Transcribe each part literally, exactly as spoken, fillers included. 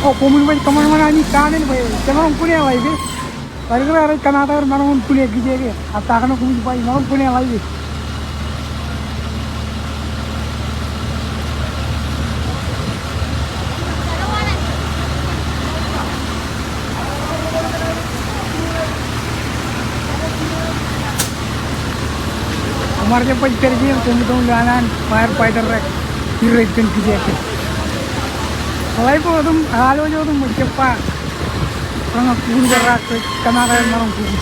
O, koṃwin baj kōṃanṃan ami comment bwe jemaroñ kune live e. Bar kōrā rej kōmaat aer maroñ in kune kijeek e. Ak ta kōn koṃij baj maroñ kune live e. Koṃ ar jab baj pād ijin, koṃ itok lowaan an firefighter ro, irej kōn kijeek e. Live eo otem, alo eo otem, ṃōj jab ba. Rej kukun kōrā, rej kōmaat aer maroñ kukun.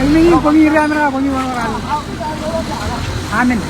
Im meñe in, koṃi ri Amedka, koṃi wōnṃaanḷọk. Amen.